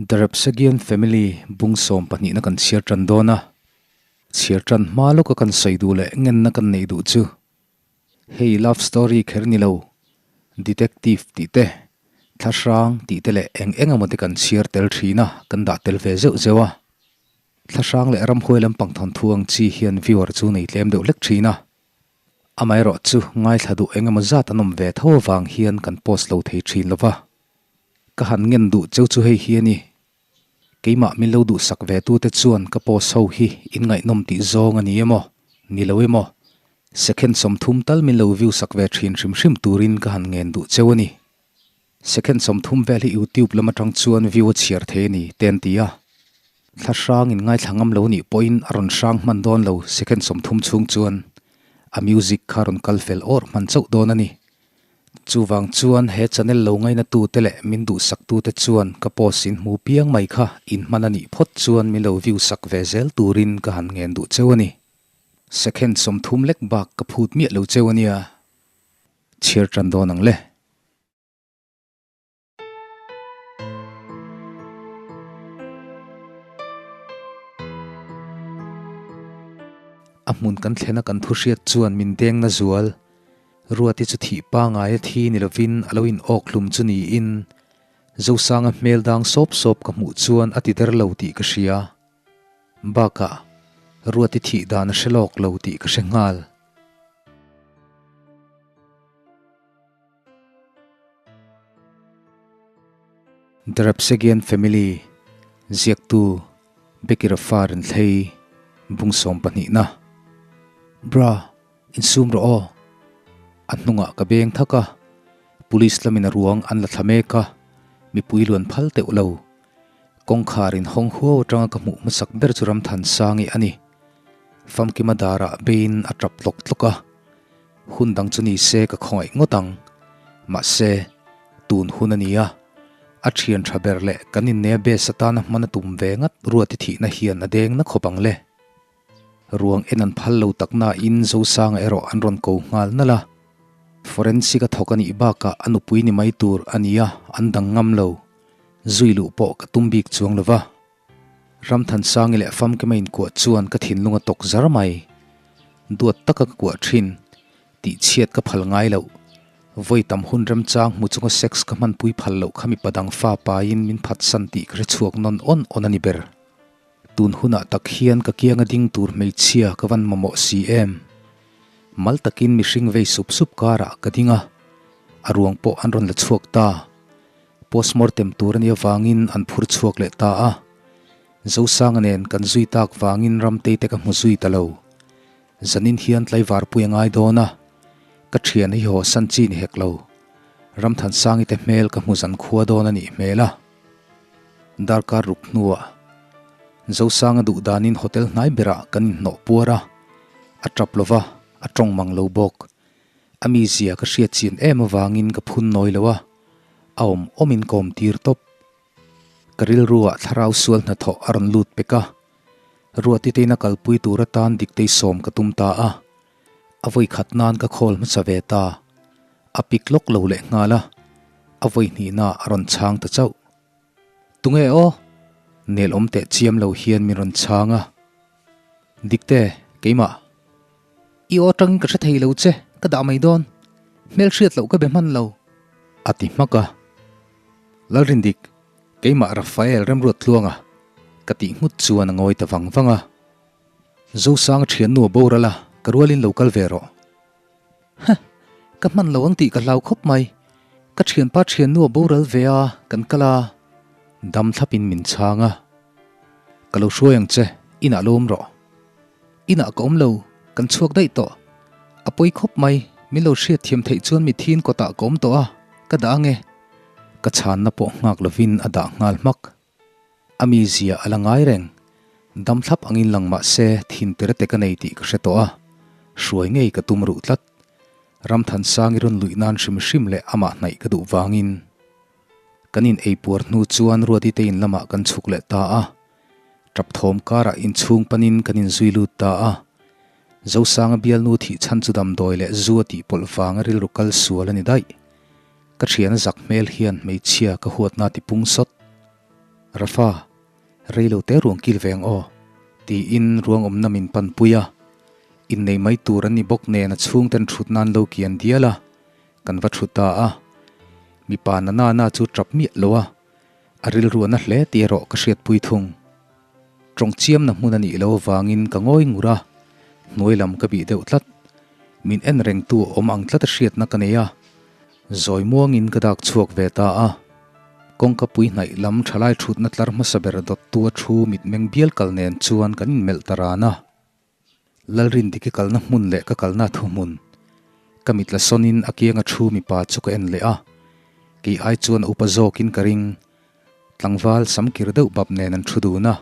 The Repsagian Family bung 12 na kan chhiar tan dawn a, chhiar tan hma lawka kan sawi duh leh ngenna kan neih duh chu hei love story kher ni lo, detective tih te, thlahrang tih te leh eng eng emaw te kan chhiar tel thin a, kan dah tel ve zeuh zeuh a. Thlahrang leh ramhuai lampang thawnthu ang chi hian viewer chu nei tlem deuh hlek thin a. Amaherawh chu ngaithla duh eng emaw zat an awm ve tho avang hian kan post lo thei thin lo va. Ka han ngen duh cheu chu hei hi a ni. Keimah min lo duhsak ve tute chuan ka post ho hi in ngaihnawm tih zawng a ni emaw, ni lo emaw, second 30 tal min lo view sak ve thin hrim hrim turin ka han ngen duh cheu a ni. Second 30 vel hi YouTube lam atang chuan view a chhiar thei a ni te an ti a. Thla hrang in ngaithla ngam lo nih pawhin a rawn hrang hman dawn lo second 30 chhung chuan a music kha rawn kal fel awrh hman chauh dawn a ni. Chuvang chuan he channel lo ngaina tute leh min duhsak tute chuan ka post in hmu piang mai kha in hman a nih phawt chuan min lo view sak ve zel turin ka han ngen duh cheu a ni. Second 30 lek bak ka phut miah lo cheu a nia. Chhiar tan dawn ang le. A hmun kan thlena kan thu hriat chuan min deng na zual. Ruati chu thih pangai a thi ni lovin a lo in awk hlum chu niin Zosanga hmel dang sawp sawp ka hmuh chuan a ti der lo tih ka hria. Bakah Ruati thih dan a hre lawk lo tih ka hre nghal. The Repsagian Family, Ziaktu, Becky Rafa Renthlei, Bung 12 na. Bra, insum rawh aw. A hnungah ka beng thak a, Police lamin a ruang an la thla mek a, mipui luan phal teuh lo. Kawngkhar in hawng huau atanga ka hmuh hmasak ber chu Ramthansangi a ni. Famkima darah beiin a tap tlawk tlawk a. Hun dang chu ni se ka khawngaih ngawt ang. Mahse, tun hun a ni a. A thian tha ber leh kan innea base atana hman a tum ve ngat Ruati thihna hian a deng na khawp ang le. Ruang en an phal lo tak nain Zosanga erawh an rawn ko nghal nalh a. Forensic a thawk a nih bakah a nupui ni mai tur a ni a, an dang ngam lo. Zui luh pawh ka tum bik chuang lo va. Ramthansangi leh Famkima inkuah chuan ka thinlung a tawk zar mai. Duat taka ka kuah thin, tih chhiat ka phal ngai loh. Vawi tam hun remchang hmu chunga sex ka hmanpui phal loh kha mipa dang fa paiin min phatsan tih ka hre chhuak nawn awn awn a ni ber. Tun hunah tak hian ka kianga ding tur hmeichhia ka van mamawh si em. Mal takin mihring vei sup sup karah ka ding a, a ruang pawh an rawn la chhuak ta. Postmortem tur a nih avangin an phur chhuak leh ta a. Zosanga nen kan zui tak vangin Ramtei te ka hmu zui ta lo. Zanin hian tlaivar pui a ngai dawn a, ka thian hi haw san chi ni hek lo. Ramthansangi te hmel ka hmu zan khua dawn a nih hmel a. Darkar ruk hnuah Zosanga duh danin hotel hnai berah kan inhnawh puar a, a tap lo va, a tawng mang lo bawk. A mizia ka hriat chin em avangin ka phun nawi lo a, a awm awmin ka awm tir tawp. Ka rilruah thlarau sual hnathawh a rawn lut pek a, Ruatiteina kalpui tur atan Diktei sawm ka tum ta a, a vawi khat nan ka khawl hmasa ve ta. A pik lawk lo leh nghal a, a vawi hnihna a rawn chhang ta chauh. Tunge aw? Nel awm teh chiam lo hian min rawn chhang a. Dikte, keimah. I aw atangin ka hre thei lo che, ka dah mai dawn. Hmel hriat loh ka be hman lo. A ti hmak a. Lalrindik, keimah Raphael Remruat Tluanga, ka tih nghut chuan a ngawi ta vang vang a. Zosanga thiannu a boral a, ka rualin lo kal ve rawh. Huh, ka hman lo ang tih ka hlau khawp mai. Ka thianpa thiannu a boral ve a, kan kal a. Dam thlapin min chhang a. Ka lo hruai ang che, inah lo awm rawh. Inah ka awm lo, kan chhuak daih tawh. A pawi khawp mai, min lo hriat thiam theih chuan mithiin kawtah ka awm tawh a, ka dah ange. Ka chhanna pawh nghak lovin a dah nghal hmak. A mizia a la ngai reng. Dam thlap angin lang mah se thin tere te ka nei tih ka hre tawh a, hruai ngei ka tum ruh tlat. Ramthansangi rawn luih nan hrim hrim leh amah hnaih ka duh vangin. Kan in eipuar hnu chuan Ruati te in lamah kan chhuk leh ta a. Tap thawm karah inchhung panin kan inzui lut ta a. Zosanga bialnu thih chhan chu damdawi leh zu a tih pawlh vanga rilru kal sual a ni daih. Ka thian a zak hmel hian hmeichhia ka huatna ti pung sawt. Rafa, rei lo te ruang kil ve ang aw, tiin ruang awmna min panpui a. Innei mai tur an ni bawk nen a chhungten thut nan lo kian dial a, kan va thu ta a. Mipa na na na chu tap miah lo a, a rilru a na hle tih erawh ka hriatpui thung. Tawng chiamna hmun a nih loh avangin ka ngawi ngur a, hnuai lam ka bih deuh tlat. Min en rengtu awm ang tlat a hriatna ka nei a, zawi muangin ka dak chhuak ve ta a. Kawngka pui hnaih lam thalai thutna tlar hmasa ber dawttu a thu mitmeng bial kal nen chuan kan inmelh ta ran a. Lalrindiki kalna hmun leh ka kalna thuhmun. Ka mitla sawnin a kianga thu mipa chu ka en leh a, kei ai chuan a upa zawkin ka ring. Tlangval samkir deuh bap nen an thu dun a,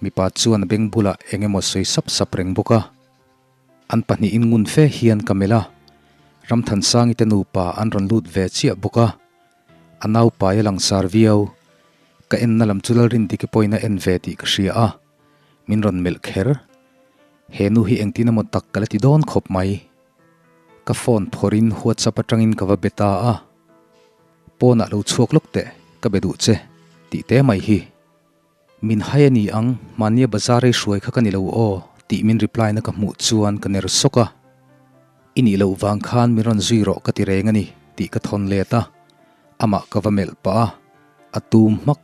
mipa chuan a beng bulah eng emaw sawi sap sap reng bawk a. An pahnihin ngun fe hian ka melh a, Ramthansangi te nupa an rawn lut ve chiah bawk a, a naupai a langsar viau. Ka enna lam chu Lalrindiki pawhin a en ve tih ka hria a. Min rawn melh kher. He nu hi engtin emaw tak ka la ti dawn khawp mai. Ka phone phawrhin WhatsApp atangin ka va be ta a. Pawnah lo chhuak lawk teh, ka be duh che, tih te mai hi. Min hai a ni ang, mahnia bazar ei hruai kha ka ni lo aw, tih min reply na ka hmuh chuan ka ner sawk a. I nih loh vang khan min rawn zui rawh ka ti reng a ni, tih ka thawn let a. Amah ka va melh pah a, a tum hmak.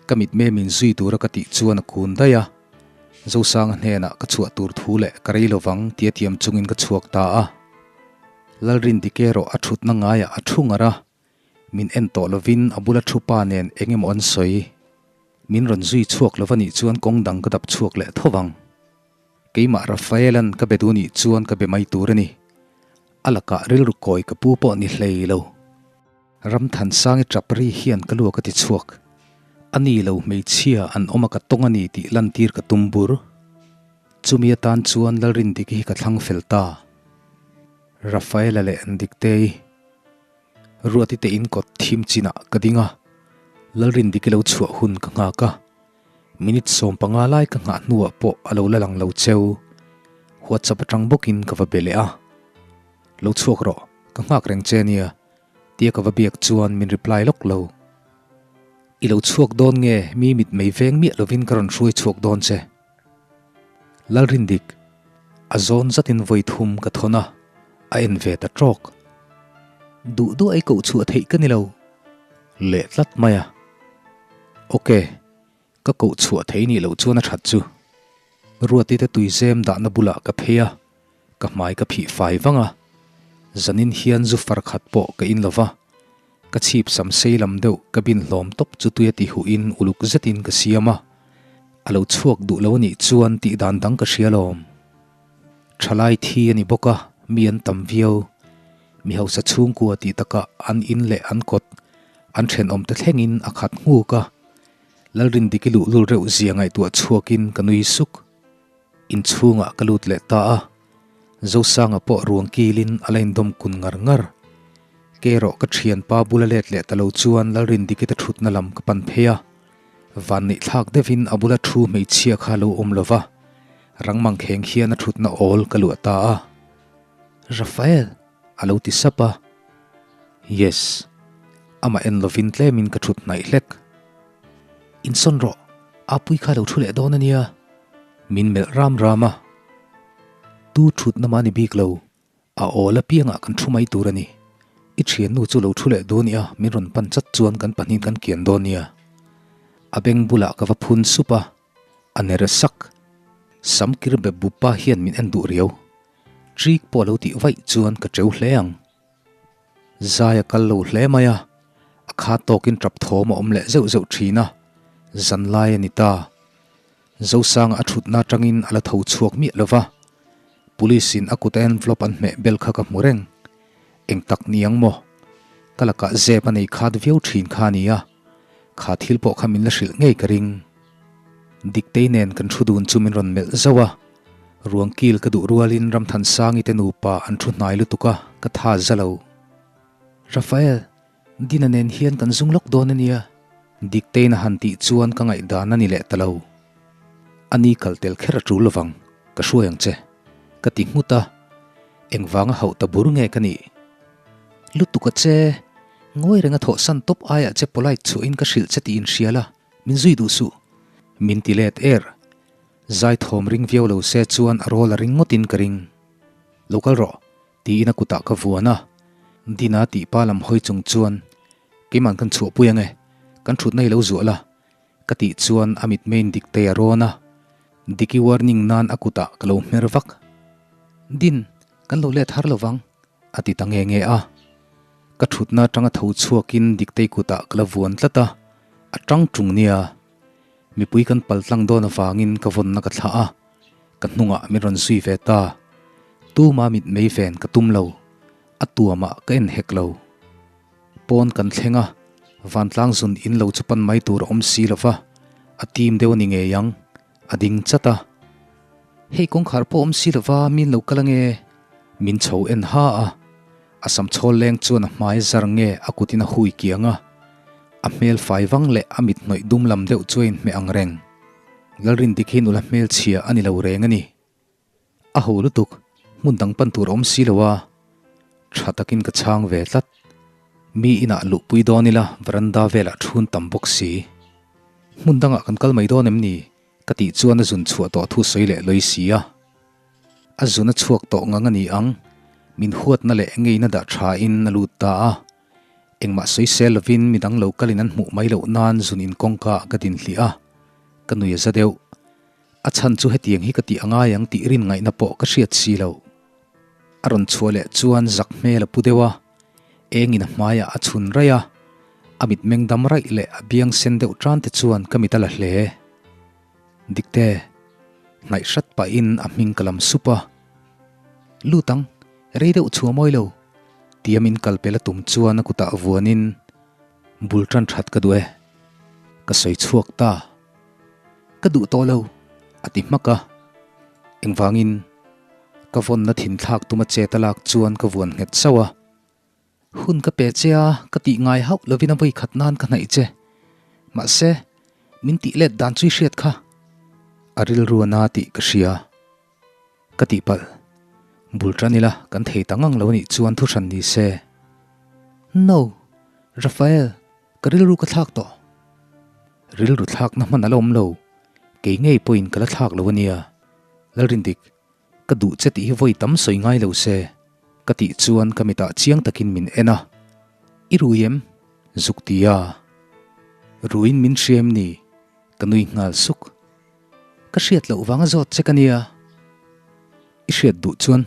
Ka mitmem in zui tura ka tih chuan a kun daih a, Zosanga hnenah ka chhuah tur thu leh ka rei lovang tia tiam chungin ka chhuak ta a. Lalrindike erawh a thutna ngaiah a thu ngar a, min en tawh lovin a bula thu pa nen eng emaw an sawi. Min rawn zui chhuak lo va nih chuan kawng dang ka dap chhuak leh tho vang. Keimah Rafaela'n ka be duh nih chuan ka be mai tur a ni. A lakah rilru kawi ka pu pawh ni hlei lo. Ramthansangi tap ri hian ka luak a ti chhuak. A ni lo hmeichhia an awm a ka tawng a ni tih lantir ka tum bur. Chumi atan chuan Lalrindiki hi ka thlang fel ta. Rafaela leh Andiktei Ruati te in kawt thim chinah ka ding a, Lalrindiki lo chhuah hun ka nghak a. Minute 15 lai ka nghah hnuah pawh a lo la lang lo cheu. WhatsApp atang bawkin ka va be leh a. Lo chhuak rawh, ka nghak reng che nia. Tia ka va biak chuan min reply lawk lo. I lo chhuak dawn nge mi mit mei veng miah lovin ka rawn hruai chhuak dawn che. Lalrindik, a zawn zatin vawi thum ka thawn a, a en ve ta tawk. Duh duh ai koh chhuah theih ka ni lo. Leh tlat mai a. Ok. Ka koh chhuah thei nih loh chuan a that chu. Ruati te tuizem dahna bulah ka phei a, ka hmai ka phih fai vang a. Zanin hian zu far khat pawh ka in lo va, ka chhip sam sei lam deuh ka bin hlawm tawp chu tuia ti huhin uluk zetin ka siam a. A lo chhuak duh lo anih chuan tih dan dang ka hria lawm. Thalai thi a ni bawk a, mi an tam viau. Mi hausa chhungkua tih takah an in leh an kawt, an thenawmte thlengin a khat nghuk a. Lalrindiki luhlul reuh zia ngaihtuah chhuakin ka nui suk. Inchhungah ka lut leh ta a, Zosanga pawh ruang kilin a la indawm kun ngar ngar. Kei erawh ka thianpa bula let leh ta lo chuan Lalrindiki te thutna lam ka pan phei a, vanneihthlak deuhin a bula thu hmeichhia kha lo awm lo va, rang mangkheng hian a thutna awl ka luah ta a. Rafael! A lo ti sap a. Yes. Amah en lovin tlemin ka thut hnaih hlek. Insawn rawh, Apui kha lo thu leh dawn a nia. Min melh ram ram a. Tu thutna mah ni bik lo, a awl apiangah kan thu mai tur a ni. I thiannu chu lo thu leh dawn nia, min rawn pan chat chuan kan pahnihin kan kian dawn nia. A beng bulah ka va phun sup a, a ner sak. Samkir be bupa hian min en duh riau. Trik pawh lo tih vaih chuan ka teu hle ang. Zai a kal lo hle mai a, a kha tawkin tap thawm a awm leh zeuh zeuh thin a, zan lai a ni ta. Zosanga a thutna atangin a la tho chhuak miah lo va, Police in a kut a envelope an hmeh bel kha ka hmu reng. Eng tak ni ang maw? Ka lakah zep a nei khat viau thin kha a ni a, kha thil pawh kha min la hrilh ngei ka ring. Diktei nen kan thu dun chu min rawn melh zauh a, ruang kil ka duh rualin Ramthansangi te nupa an thu hnai lutuk a, ka tha za lo. Rafael, Dina nen hian kan zung lawk dawn a nia. Dikteiin a han tih chuan ka ngaihdan a ni leh ta lo. A ni kal tel kher a tul lovang, ka hruai ang che. Ka ti nghut a, engvanga hauh ta bur nge ka nih? Lutuk a che, ngawi renga thawhsan tawp aiah che polite chhuahin ka hrilh che tih inhria la. Min zui duh suh. Min ti let er. Zai thawm ring viau lo se chuan a rawl a ring ngawtin ka ring. Lo kal rawh, tiin a kutah ka vuan a. Dina tih pa lam hawi chung chuan, Keiman kan chhuahpui ange, kan thutna hi lo zuah la, ka tih chuan a mitmeiin Diktei a rawn a. Diki warning nan a kutah ka lo hmer vak. Din, kan lo let har lo vang, a ti ta nge nge a. Ka thutna atanga tho chhuakin Diktei kutah ka la vuan tlat a, a tang tung nia. Mipui kan pal tlang dawn avangin ka vawnna ka thlah a, ka hnungah min rawn zui ve ta. Tuma mit mei ven ka tum lo, a tuamah ka en hek lo. Pawn kan thleng a, vantlang zun in lo chu pan mai tur a awm si lo va, a tim deuh a ni ngei ang, a ding chat a. Hei kawngkhar pawh awm si lo va, min lo kal ange? Min chho en ha a, a sam chhawl leng chuan a hmai zar nge a kutin a hui kiang a, a hmel fai vang leh a mit hnawih dum lam deuh chu a inhmeh ang reng. Lalrindik hi nula hmelchhia a ni lo reng a ni. A ho lutuk, hmun dang pan tur a awm si lo a, tha takin ka chhang ve tlat. Mi inah luhpui dawn ila veranda velah chhun tam bawk si. Hmun dangah kan kal mai dawn em ni? Ka tih chuan a zun chhuah tawh thu sawi leh lawi si a. A zun a chhuak tawh ngang a ni ang, min huatna leh ngeina dah tha in a lut ta a. Engmah sawi sel lovin midang lo kalin an hmuh mai loh nan zun in kawngka ah ka din hliah a, ka nui a za deuh. A chhan chu hetiang hi ka tih a ngai ang tih rin ngaihna pawh ka hriat si lo. A rawn chhuah leh chuan zak hmel a pu deuh a, engin a hmaiah a chhun raih a, a mitmeng dam raih leh a biang sen deuh tan te chuan ka mit a la hle. Dikte, hnaih hrat pahin a hming ka lam sup a. Lut ang, rei deuh chhuah mawi lo, tia min kal pel a tum chuan a kutah vuanin bul tan that ka duh e, ka sawi chhuak ta. Ka duh tawh lo, a ti hmak a. Engvangin ka vawnna thinthlak tuma chet a lak chuan ka vuan nghet sauh a. Hun ka pe che a, ka tih ngai hauh lovin a vawi khat nan ka hnaih che. Mahse, min tih let dan chu i hriat kha. A rilru a na tih ka hria. Ka tihpalh. Bul tan ila kan thei ta ngang lo anih chuan thu hran ni se. No! Rafael, ka rilru ka thlak tawh. Rilru thlakna hman a la awm lo. Kei ngei pawhin ka la thlak lo ania. Lalrindik, ka duh che tih hi vawi tam sawi ngai lo se. Ka tih chuan ka mitah chiang takin min en a. I rui em? Zuk ti a. Ruiin min hria em ni? Ka nui nghal suk. Ka hriat loh vanga zawt che ka nia. I hriat duh chuan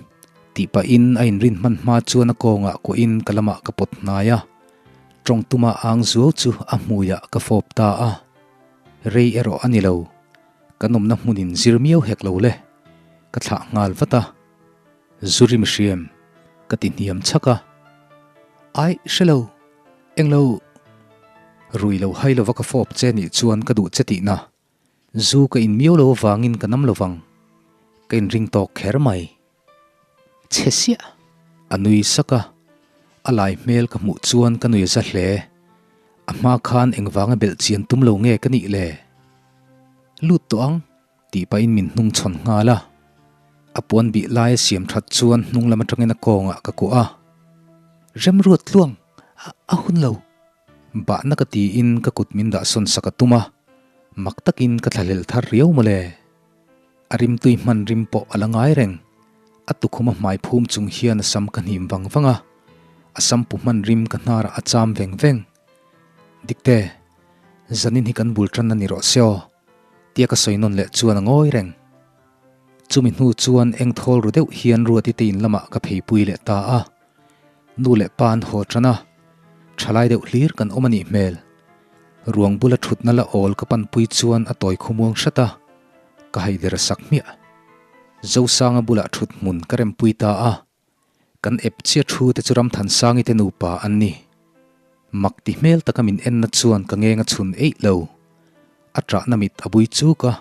tih pahin a inrin hman hma chuan a kawngah kuahin ka lamah ka pawt hnai a, tawng tuma ang zuau chu a hmuiah ka fawp ta a. Rei erawh a ni lo, kan awmna hmunin zir miau hek lo le, ka thlah nghal vat a. Zuri mihriam, ka ti hniam chhak a. Ai, hre lo, englo, rui lo hai lova ka fawp che nih chuan ka duh che tihna. Zu ka in miau lo avangin ka nam lovang, ka inring tawk kher mai. Chhe siah! A nui sak a, a lai hmel ka hmuh chuan ka nui a za hle. A hma khan engvanga belh chian tum lo nge ka nih le? Lut tawh ang, tih pahin min hnung chhawn nghal a. A puan bih lai a siam that chuan hnung lam atangin a kawngah ka kuah a. Remruat tluang, a hun lo. Bahna ka tiin ka kut min dah sawn sak a tum a, mak takin ka thlahlel thar riau mawle. A rimtui hman rim pawh a la ngai reng. A tukhum a hmai phum chung hian a sam ka hnim vang vang a, a sampu hman rim ka hnarah a cham veng veng. Dikte, zanin hi kan bul tan a ni rawh se aw, tia ka sawi nawn leh chuan a ngawi reng. Chumi hnu chuan eng thawl ru deuh hian Ruati te in lamah ka pheipui leh ta a. Nu leh pa an haw tan a, thalai deuh hlir kan awm a nih hmel. Ruang bula thutna la awl ka panpui chuan a tawi khumuang hrat a, ka haider sak hmiah. Zosanga bulah thut hmun ka rempui ta a, kan ep chiah thu te chu Ramthansangi te nupa an ni. Mak ti hmel taka min enna chuan ka ngeng a chhun eih lo. A ṭahna mit a bui chuk a,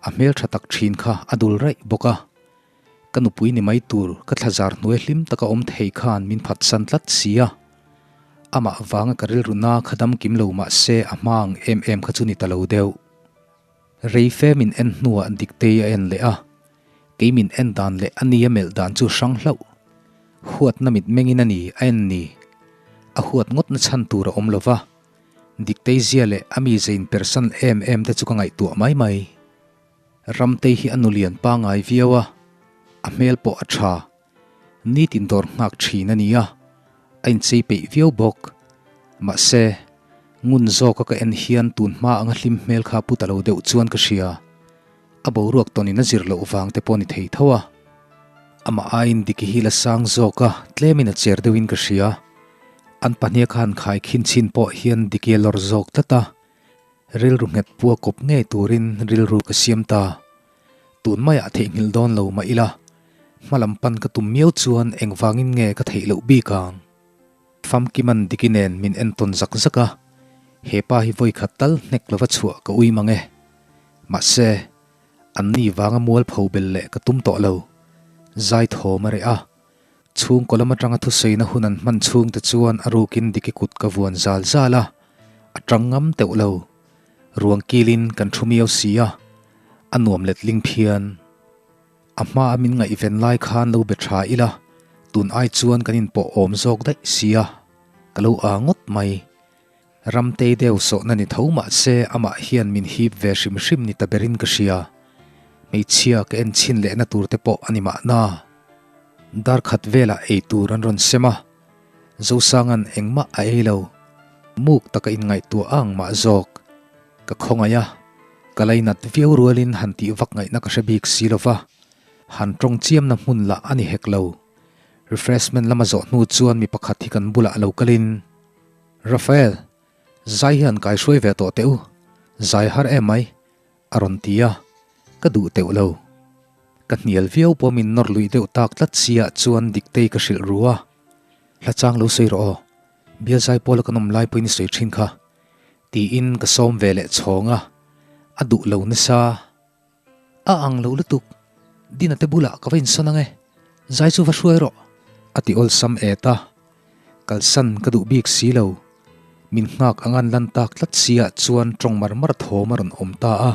a hmel ṭha tak ṭhin kha a dul raih bawk a. Ka nupui ni mai tur ka thlazar hnuai hlim taka awm thei khan min phatsan tlat si a. Amah vanga ka rilru na kha dam kim lo mah se a hma ang em em kha chu ni ta lo deuh. Rei fe min en hnuah Diktei a en leh a, kei min en dan leh a nia melh dan chu hrang hlauh. Huatna mit mengin a ni a en ni. A huat ngawtna chhan tur a awm lo va. Diktei zia leh a mi zein persan em em te chu ka ngaihtuah mai mai. Ramtei hi a nulian pangai viau a, a hmel pawh a tha. Nitin dawr nghak thin a ni a, a inchei peih viau bawk. Mahse, ngun zawka ka en hian tun hma anga hlim hmel kha pu ta lo deuh chuan ka hria. A boruak tawnin a zir loh vang te pawh ni thei tho a. Amah aiin Diki hi la sang zawk a, tlemin a cher deuhin ka hria. An pahnia khan khai khin chin pawh hian Diki a lawr zawk tlat a. Rilru nghet pua kawp ngei turin rilru ka siam ta. Tun maiah theihnghilh dawn lo mah ila, hmalam pan ka tum miau chuan engvangin nge ka theih loh bik ang? Famkiman Diki nen min entawn zak zak a, he pa hi vawikhat tal hnek lova chhuah ka ui mang e. Mahse, anni vanga mualpho bel leh ka tum tawh lo. Zai thawm a reh a, chhungkaw lam atanga thusawina hun an hman chhungte chuan a rukin Diki kut ka vuan zal zal a, a tang ngam teuh lo. Ruang kilin kan thu miau si a, a nuam letling phian. A hma a min ngaihven lai khan lo be tha ila, tun ai chuan kan inpawh awm zawk daih si a, ka lo aa ngawt mai. Ramtei deuh sawhna ni tho mah se amah hian min hip ve hrim hrim ni ta berin ka hria. Hmeichhia ka en chhin lehna tur te pawh a ni mahna. Dar khat velah ei tur an rawn sem a. Zosanga'n engmah a ei lo. Muk taka inngaihtuah ang mah zawk. Ka khawngaih a, ka lainat viau rualin han tih vak ngaihna ka hre bik si lo va, han tawng chiamna hmun lah a ni hek lo. Refreshment lama zawh hnu chuan mi pakhat hi kan bulah lo kalin, Raphael, zai hian kai hruai ve tawh teh u, zai har em mai, a rawn ti a, ka duh teuh lo. Ka hnial viau pawh min nawr luih deuh tak tlat si ah chuan Diktei ka hrilh ru a, Hla chang lo sawi rawh aw, bial zai pawla kan awm lai pawhin i sawi thin kha, tiin ka sawm ve leh chhawng a, a duh lo nasa. A ang lo lutuk, Dina te bulah ka va insawn ang e, zai chu va hruai rawh, a ti awlsam et a. Kalsan ka duh bik si lo. Min nghak ang an lan tak tlat si ah chuan tawng mar mar thawm a rawn awm ta a.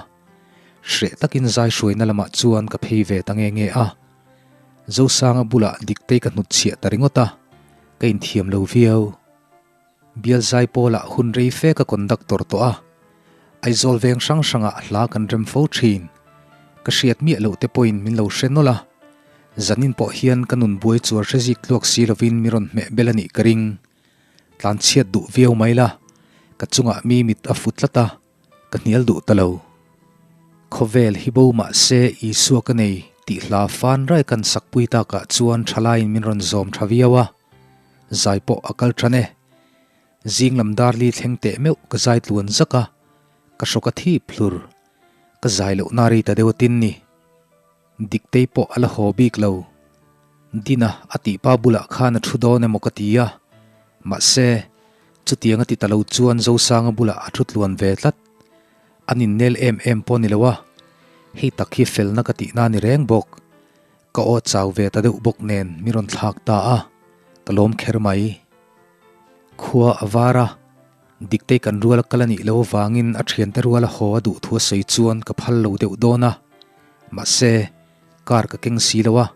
Hreh takin zai hruaina lamah chuan ka phei ve ta nge nge a. Zosanga bulah Diktei ka hnutchhiah ta ringawt a, ka inthiam lo viau. Bial zai pawlah hun rei fe ka conductor tawh a, Aizawl veng hrang hrangah hla kan rem fo thin. Ka hriat miah loh te pawhin min lo hre nawlh a, zanin pawh hian ka nun buai chuar hre zik tluak si lovin mi rawn hmeh bel a nih ka ring. Tlan chhiat duh viau mai la, ka chungah mi mit a fu tlat a, ka hnial duh ta lo. Khawvel hi bo mah se Isua ka nei tih hla fan rai kan sakpui takah chuan thalaiin min rawn zawm tha viau a, zai pawh a kal tan e. Zing lam darli thleng teh meuh ka zai tluan zak a, ka hrawk a thip hlur. Ka zai loh na ri ta deuh atin ni. Diktei pawh a la haw bik lo. Dina a tih pa bulah khan a thu dawn emaw ka ti a, mahse, chutiang a ti ta lo chuan Zosanga bulah a thu tluan ve tlat. An innel em em pawh ni lo a, hei tak hi felna ka tihna a ni reng bawk. Ka aw chau ve ta deuh bawk nen mi rawn thlak ta a, ka lawm kher mai. Khua a var a, Diktei kan rual a kal a nih loh avangin a thiante rual a haw a duh thu a sawi chuan ka phal lo deuh dawn a. Mahse, car ka keng si lo a,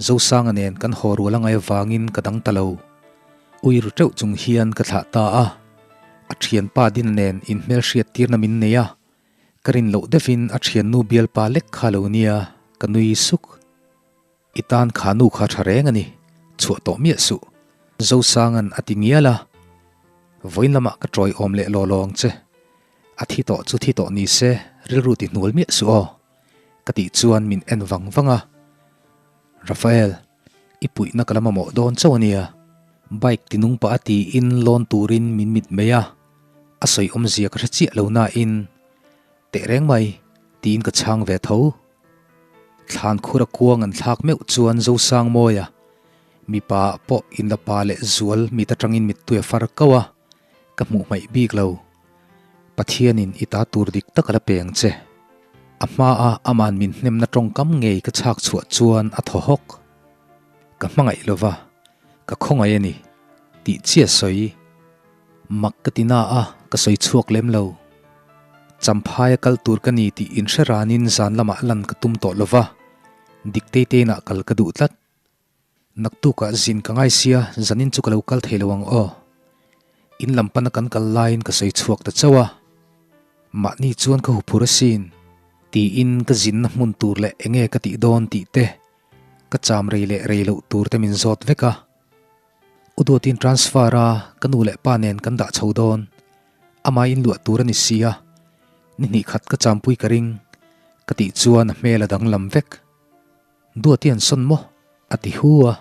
Zosanga nen kan haw rual a ngai avangin ka dang ta lo. Ui ru teuh chung hian ka thlah ta a, a thianpa Dina nen inhmelhriat tirna min nei a, ka rin loh deuhin a thiannu bialpa lek kha lo nia, ka nui suk. I tan kha nu kha tha reng a ni, chhuah tawh miah suh. Zosanga'n a ti ngial a, Vawiin lamah ka tawi awm leh law law ang che. A thi tawh chu thi tawh ni se, rilru ti hnual miah suh aw. Ka tih chuan min en vang vang a. Rafael, i puihna ka la mamawh dawn chauh a nia. Bike ti nung pah a tiin lawn turin min mit mai a, a sawi awmzia ka hre chiah lo nain, Tehreng mai, tiin ka chhang ve tho. Thlan khura kuang an thlak meuh chuan Zosangmawia mipa pawh inla pa leh zual mit atangin mittui a far kau a, ka hmuh hmaih bik lo. Pathianin i ta tur dik tak a la peng che. A hmaa aman min hnemna tawngkam ngei ka chhak chhuah chuan a thaw hawk. Ka hmangaih lova, ka khawngaih a ni, tih chiah sawi. Mak ka ti na a, ka sawi chhuak lem lo. Champhaia kal tur ka ni tih inhre ranin zan lamah lan ka tum tawh lo va, Diktei teinah kal ka duh tlat. Naktukah zin ka ngai sia, zanin chu ka lo kal thei lo ang aw. In lam pana kan kal laiin ka sawi chhuak ta chauh a. Mahni chuan ka huphur asin. Tiin ka zinna hmun tur leh enge ka tih dawn tih te, ka cham rei leh rei loh tur te min zawt vek a. U Duatin transfer a ka nu leh pa nen kan dah chho dawn. Amah in luah tur a ni si a, ni hnih khat ka champui ka ring ka tih chuan a hmel a danglam vek. Duati an sawn maw? a ti hu a.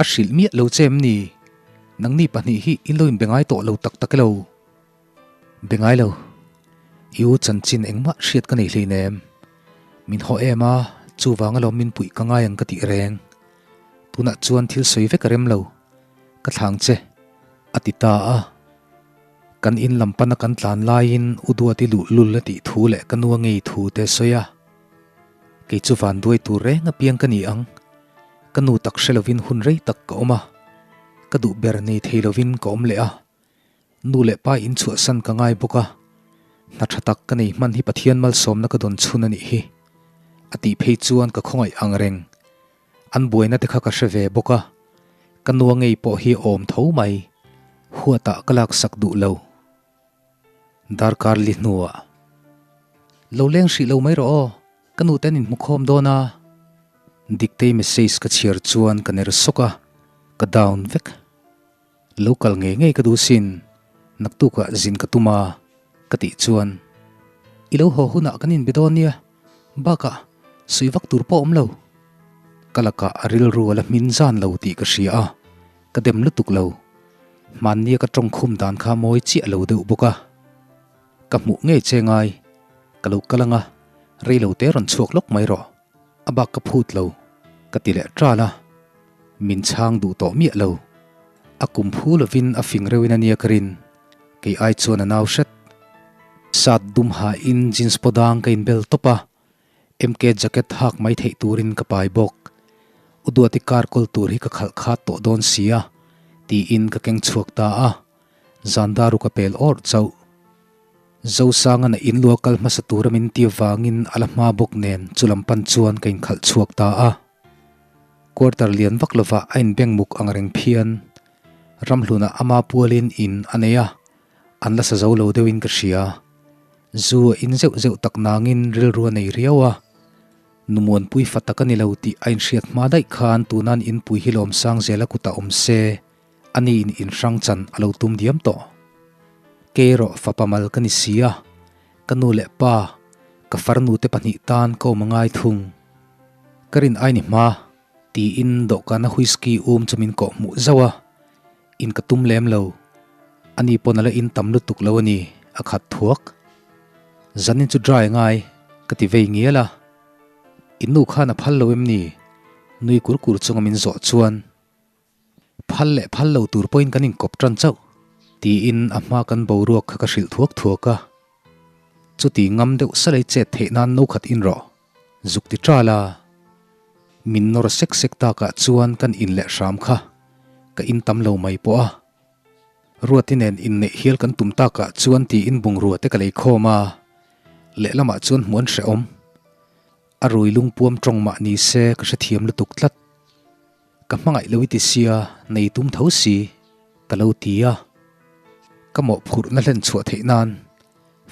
A hrilh miah lo che em ni? Nangni pahnih hi in lo inbe ngai tawh lo tak tak elo? Be ngai lo. I u chanchin engmah hriat ka nei hleinem. Min haw em a, chuvang alawm min puih ka ngai ang ka tih reng. Tunah chuan thil sawi vek a rem lo. Ka thlang che, a ti ta a. Kan in lam pana kan tlan laiin U Duati luhlul a tih thu leh ka nu a ngei thu te a sawi a. Kei chu van duai tur reng apiang ka ni ang. Ka nu tak hre lovin hun rei tak ka awm a. Ka duh ber nei thei lovin ka awm leh a. Nu leh pa in chhuahsan ka ngai bawk a. Hna tha tak ka nei hman hi Pathian malsawmna ka dawn chhun a nih hi. A tih phei chuan ka khawngaih ang reng. An buaina te kha ka hre ve bawk a, ka nua ngei pawh hi awm tho mai, huatah ka laksak duh lo. Darkar li hnuah, Lo leng hrih lo mai rawh aw, ka nute an inhmukhawm dawn a. Diktei message ka chhiar chuan ka ner sawk a, ka down vek. Lo kal ngei ngei ka duh sin, naktukah zin ka tum a, ka tih chuan, I lo haw hunah kan inbe dawn nia, bakah sawi vak tur pawh awm lo. Ka lakah a rilru a la hmin zan lo tih ka hria a, ka dem lutuk lo. Hmannia ka tawngkhum dan kha mawi chiah lo deuh bawk a. Ka hmuh ngei che ngai, ka lo kal anga, rei lo te rawn chhuak lawk mai rawh, a bak ka phut lo, ka ti leh ṭal a. Min chhang duh tawh miah lo. A kum phu lovin a fing reuhin a nia ka rin. Kei ai chuan a nau hret. Sat dum hain jeans pawh dang ka inbel tawp a, MK jacket hak mai theih turin ka pai bawk. U Duati car kawl tur hi ka khalh khat tawh dawn sia, tiin ka keng chhuak ta a. Zandaru ka pel awrh chauh. Zosanga na inlua kal hmasa tura min ti avangin a la hma bawk nen chulam pan chuan ka inkhalh chhuak ta a. Quarter lian vak lovah a inbeng muk ang reng phian. Ramhlunah ama pualin in a nei a, an la sa zo lo deuhin ka hria. Zu a in zeuh zeuh tak nangin rilru a nei riau a. Numuanpui fa tak a ni lo tih a inhriat hma daih khan tunan inpui hi lawmsang zela kutah awm se, Ani in inhrang chan a lo tum diam tawh. Kei erawh fapa mal ka ni si a, ka nu leh pa, ka farnu te pahnih tan ka awm a ngai thung. Ka rin ai ni hma, tiin dawhkana whisky um chu min kawh hmuh zauh a, in ka tum lem lo. Ani pawn a la in tam lutuk lo a ni, a khat thuak. Zanin chu dry ngai, ka ti vei ngial a. In nu khan a phal lo em ni? Nui kur kur chunga min zawh chuan. Phal leh phal lo tur pawhin kan inkawp tan chauh, tiin a hma kan boruak kha ka hrilh thuak thuak a. Chuti ngam deuh salai chet theih nan no khat in rawh, zuk ti ṭal a. Min nawr sek sek takah chuan kan in leh hram kha ka in tam lo mai pawh a. Ruati nen inneih hial kan tum takah chuan tiin bungrua te ka lei khawm a, lehlamah chuan hmuh an hrehawm. A rui lungpuam tawng mah ni se ka hrethiam lutuk tlat. Ka hmangaih lo i ti sia, nei tum tho si, ka lo ti a. Ka mawhphurhna hlen chhuah theih nan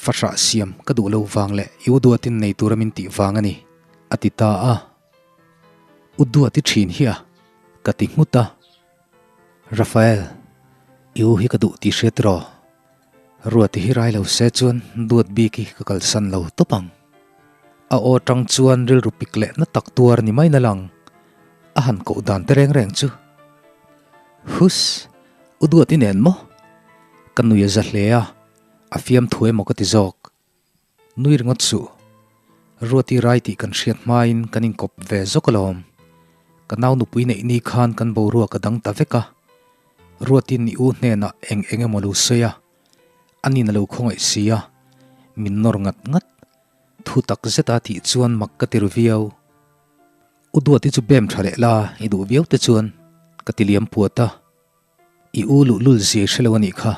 fahrah siam ka duh lo vang leh i u duatin nei tura min tih vang a ni, a ti ta a. U duat i thin hi a, ka ti nghut a. Rafael, i u hi ka duh tih hriat rawh. Ruati hi rai lo se chuan duat bik hi ka kalsan lo tawp ang. A aw tang chuan rilru pik leh na tak tuar ni mai na lang. A han koh dan te reng reng chu. Huss! U duat i nen maw? Ka nui a za hle a, a fiamthu emaw ka ti zawk. Nui ringawt suh. Ruati rai tih kan hriat hmain kan inkawp ve zawk alawm. Ka nau nupui neih ni khan kan boruak a dang ta vek a. Ruatin i u hnenah eng eng emaw lo sawi a, anin a lo khawngaih si a, min nawr ngat ngat. Thu tak zeta tih chuan mak ka ti ru viau. U Duati chu bem tha leh la i duh viau te chuan ka ti liam puat a. I u luhlul zia i hre lo a nih kha,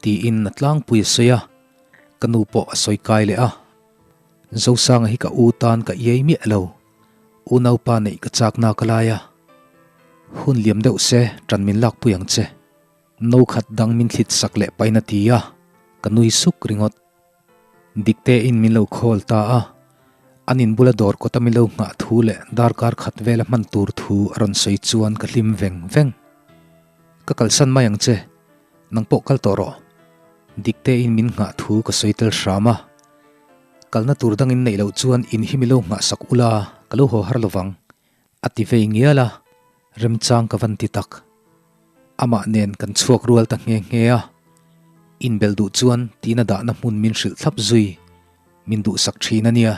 tiin a tlangpui a sawi a, ka nu pawh a sawi kai leh a. Zosanga hi ka u tan ka iai miah lo, unaupa neih ka chak nak a lai a. Hun liam deuh se ṭan min lakpui ang che. No khat dang min thlit sak leh pahin a ti a, ka nui suk ringawt. Dikte in min lo call ta a, an in bula dawr kawta min lo nghah thu leh darkar khat vela hman tur thu a rawn sawi chuan ka hlim veng veng. Ka kalsan mai ang che, nang pawh kal tawh rawh. Dikte in min nghah thu ka sawi tel hram a, kalna tur dangin neih loh chuan in hi mi lo nghah sak ula ka lo haw har lovang, a ti vei ngial a, remchang ka van ti tak. Amah nen kan chhuak rual ta nghe nghe a, inbel duh chuan tina dahna hmun min hrilh thlap zui, min duhsak thin a nia.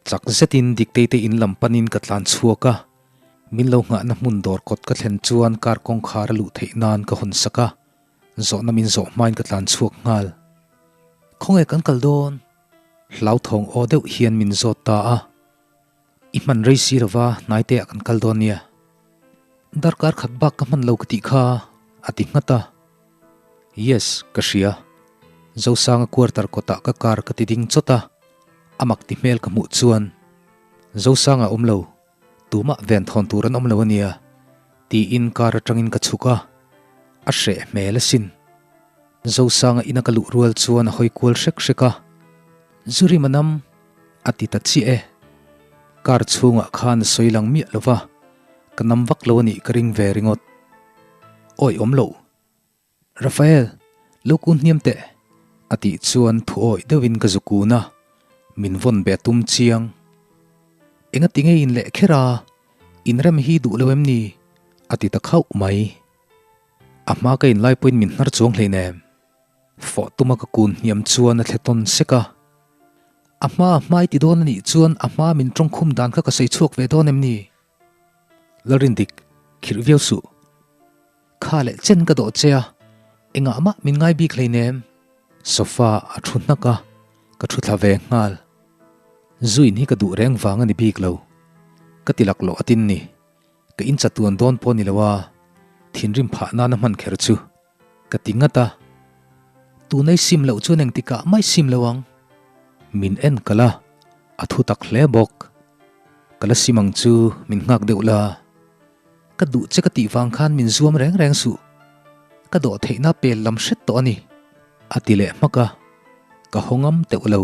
Chak zetin Dikteite in lam panin ka tlan chhuak a, min lo nghahna hmun dawr kawt ka thlen chuan car kawngkhar a luh theih nan ka hawn sak a, zawhna min zawh hmain ka tlan chhuak nghal. Khawnge kan kal dawn? Hlauthawng aw deuh hian min zawt ta a. I hman rei si lova hnaite ah kan kal dawn nia. Darkar khat bak ka hman lo ka tih kha a ti nghat a. Yes, ka hria. Zosanga quarter kawtah ka car ka ti ding chawt a, a mak ti hmel ka hmuh chuan Zosanga awm lo, tumah ven thawn tur an awm lo ania tiin car atangin ka chhuk a, a hreh hmel asin. Zosanga ina ka luh rual chuan a hawi kual hrek hrek a, Zuri manam a ti ta chiah e. Car chhungah khan a sawi lang miah lo va, ka nam vak lo a nih ka ring ve ringawt. Awi awm lo. Rafael, lo kun hniam teh, a tih chuan thu awih deuhin ka zu kun a, min vawn be tum chiang. Enga ti nge in leh kher a, inrem hi duh lo em ni? a ti ta khauh mai. A hma ka inlai pawhin min hnar chuang hleinem. Fawh tuma ka kun hniam chuan a thle tawn sek a. A hma a hmai ti dawn a nih chuan a hma min tawngkhum dan kha ka sawi chhuak ve dawn em ni? Lalrindik, khirh viau suh. Kha leh chen ka dawh che a, engah mah min ngai bik hleinem. Sofa a thu hnak a, ka thu thla ve nghal. Zuin hi ka duh reng vang a ni bik lo. Ka ti laklawh atin ni. Ka inchatuan dawn pawh ni lo a, thinrim phah nana hman kher chu. Ka ti ngat a, Tunai sim loh chuan engtikah mai sim lo ang. Min en kalh a, a thu tak hle bawk. Ka la sim ang chu min nghak deuh la. Ka duh che ka tih vang khan min zuam reng reng suh. Ka dawh theihna pel lam hret tawh a ni, a ti leh hmak a. Ka haw ngam teuh lo.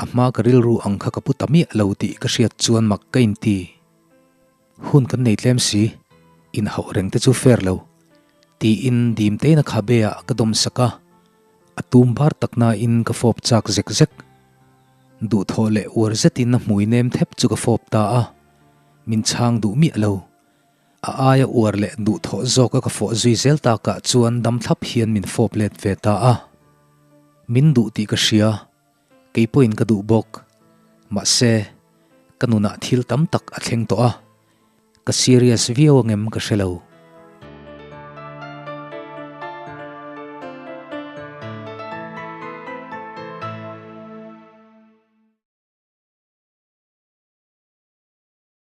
A hma ka rilru ang kha ka pu ta miah lo tih ka hriat chuan mak ka inti. Hun kan nei tlem si, inhauh reng te chu fair lo, tiin dim tein a khabe ah ka dawm sak a, a tum bar tak nain ka fawp chak zek zek. Duhthawh leh uar zetin a hmui nem thep chu ka fawp ta a, min chhang duh miah lo. A aia uar leh duhthawh zawka ka fawh zui zel takah chuan dam thlap hian min fawp let ve ta a. Min duh tih ka hria, kei pawhin ka duh bawk. Mahse, ka nunah thil tam tak a thleng tawh a, ka serious viau angem ka hre lo.